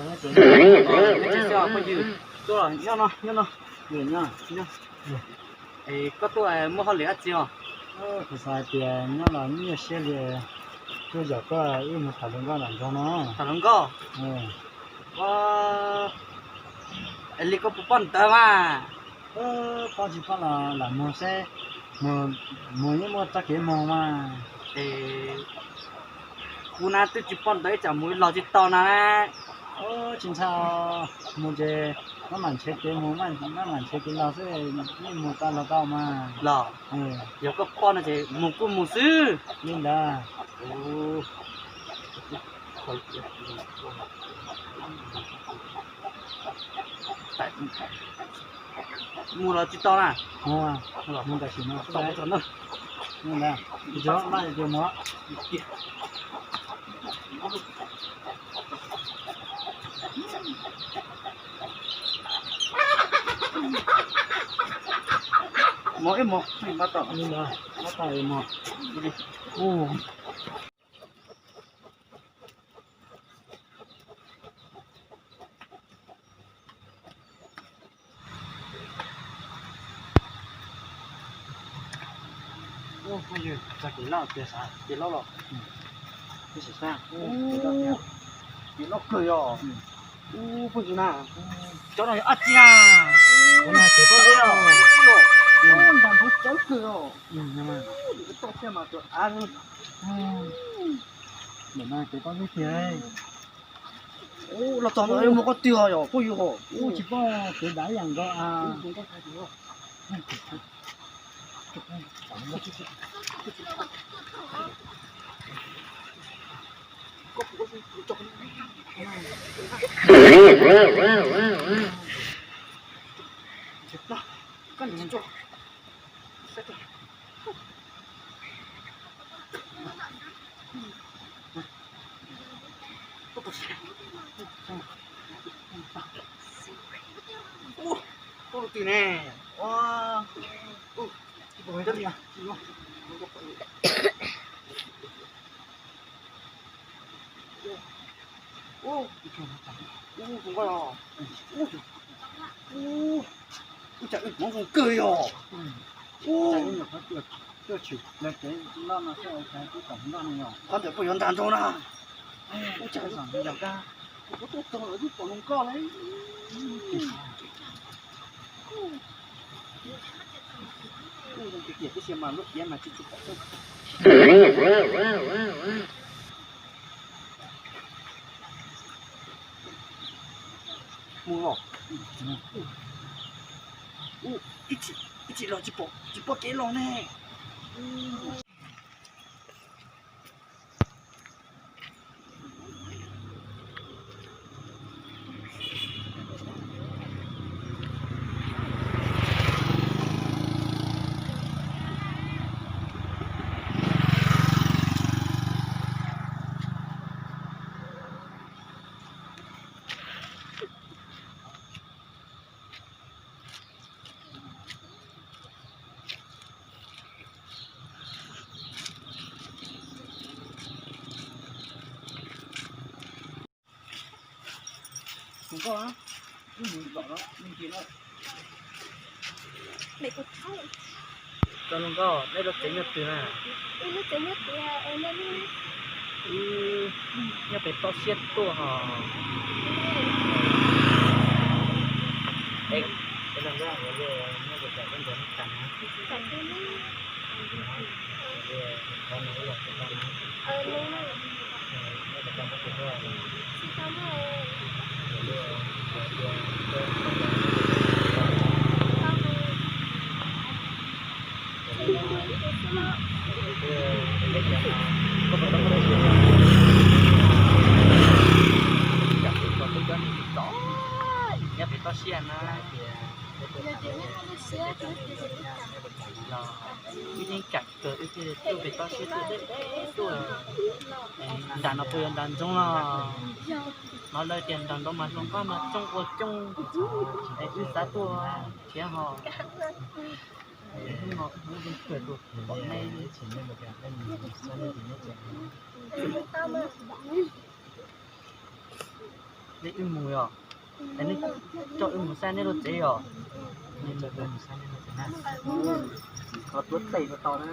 Phooj ywg, tuaj los nyob no, nyob no. Es koj tuaj muaj hauj lwm dab tsi os? Kuv xav hais tias nyob los nyuaj siab li, tuaj zom koj wb mus tham hluas nkauj nram nroog no. Tham hluas nkauj? Es li koj puas poj ntawv mas? Poj tsis poj los lam mus seb, mus yeej muaj txoj kev mus mas. Es kuv na twb tsis poj ntawv ib tsam mus los tsis tau na. Tsis ntshai, mus ces maj mam nrhiav kev mus, maj mam nrhiav kev los xwb, yeej mus tau los tau mas. Los yog koj poj no ces mus kuj mus xwb. Li ntawd. Mus los tsis tau na. Mus, mus tam sim no. Mus ib mus, tab tom, tab tom mus. Phooj ywg, txog kev loj tiag sav, kev loj los. Kev loj kawg yog. Phooj ywg na, cov no yog dab tsi na? Ntag npawv cawv kawg os. Toj thiaj mas tus av. Ntawm no kev pab lub tiag. Los txog ntawd muaj qhov twg yom phooj ywg hos? Tsis paub, kev dav ib yam nkaus. Ub, koj twg ne? Ua, ub, ub, ub, ub, ub, ub, cas wb hmoov zoo kawg li os. Ub, qhov ntawd puas yuav nrag nrog na? Ub, cas wb tuaj txog lawm twb pom hluas nkauj lawm. Ub, zoo tiag tiag, tib si mas lub tiav mas tsis tshua pom xwb. Mus los. Ub, ib txhis los tsis pom, tsis pom kev los ne. Hluas nkauj, wb mus zom no, me ntsis no. Cov hluas nkauj, nej lub tsev nyob twg na? Wb nyob pem toj siab tuaj hos. Nyob pem toj siab na, los wb yeej kam kawg wb thiaj tuaj pem toj siab tuaj deb deb tuaj. Nram no puas yog nram ntsoov los? Hnov lawv tias nram ntsoov mas hluas nkauj mas coob ua coob, es wb xav tuaj thiab hos. Hnub no hnub zoo kawg tuaj pom nej. Nej wb mus yog, nej coj wb mus saib nej lub tsev yog, nej coj wb mus saib nej lub tsev na, ho tuav tes no tau na.